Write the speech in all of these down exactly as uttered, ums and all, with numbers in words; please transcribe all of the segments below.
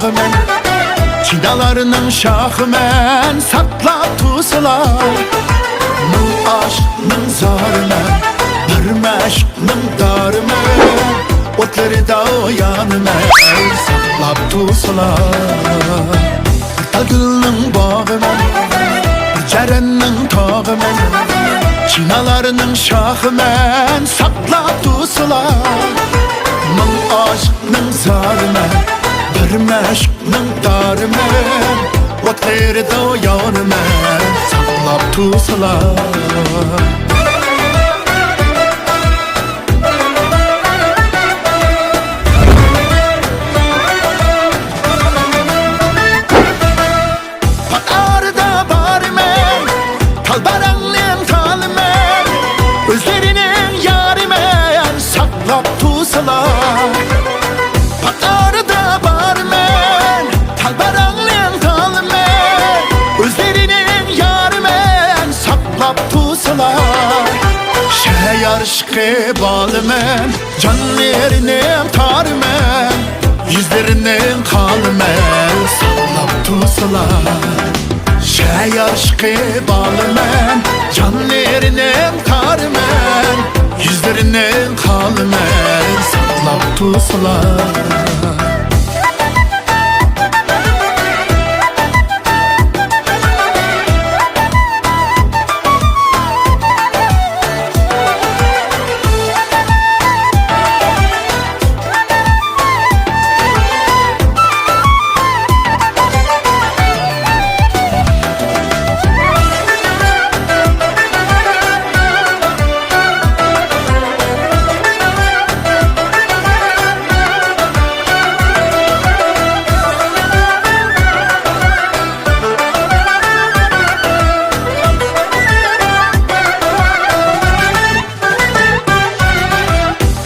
مەن، چىنالارنىڭ شاخىمەن، ساقلاپ تۇرسىلا. مىڭ ئاشىقنىڭ زارىمەن، بىر مەشۇقنىڭ دارىمەن، ئوتلىرىدا يانىمەن، ساقلاپ تۇرسىلا. بىر تال گۈلنىڭ باغىمەن، بىر جەرەننىڭ تاغىمەن، چىنالارنىڭ شاخىمەن، ساقلاپ تۇرسىلا. مىڭ ئاشىقنىڭ زارىمەن، بىر مەشۇقنىڭ دارىمەن، ئوتلىرىدا يانىمەن، ساقلاپ تۇرسىلا. پات ئارىدا بارىمەن، تالباراڭنىڭ تالىمەن، ئۆزلىرىنىڭ يارىمەن، ساقلاپ تۇرسىلا. پات ئارىدا بارىمەن، تالباراڭنىڭ تالىمەن، ئۆزلىرىنىڭ يارىمەن، ساقلاپ تۇرسىلا. شەھەر ئىشقى بالىمەن، جانلىرىنىڭ تارىمەن، يۈزلىرىنىڭ قالىمەن، ساقلاپ تۇرسىلا. شەھەر ئىشقى بالىمەن، جانلىرىنىڭ تارىمەن، يۈزلىرىنىڭ قالىمەن، ساقلاپ تۇرسىلا.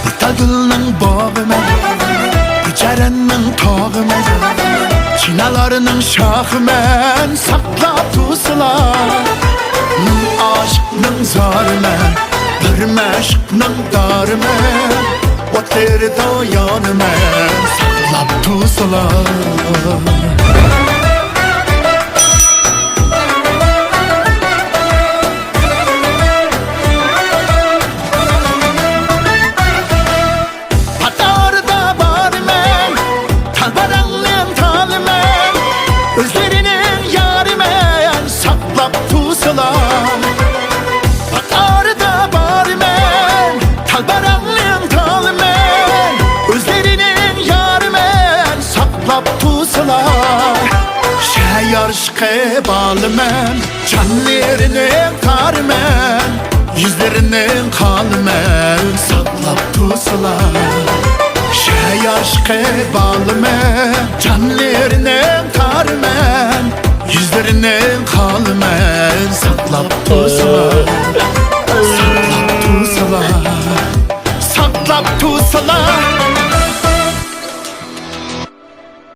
بىر تال گۈلنىڭ باغىمەن، بىر جەرەننىڭ تاغىمەن، چىنالارنىڭ شاخىمەن، ساقلاپ تۇرسىلا. مىڭ ئاشىقنىڭ زارىمەن، بىر مەشۇقنىڭ دارىمەن، ئوتلىرىدا يانىمەن، ساقلاپ تۇرسىلا. پات ئارىدا بارىمەن، تالباراڭنىڭ تالىمەن، ئۆزلىرىنىڭ يارىمەن، ساقلاپ تۇرسىلا. پات ئارىدا بارىمەن، تالباراڭنىڭ تالىمەن، ئۆزلىرىنىڭ يارىمەن، ساقلاپ تۇرسىلا. شەھەر ئىشقى بالىمەن، جانلىرىنىڭ تارىمەن، يۈزلىرىنىڭ قالىمەن، ساقلاپ تۇرسىلا. شەھەر ئىشقى بالىمەن، جانلىرىنىڭ تارىمەن، يۈزلىرىنىڭ قالىمەن، ساقلاپ تۇرسىلا. ساقلاپ تۇرسىلا. ساقلاپ تۇرسىلا.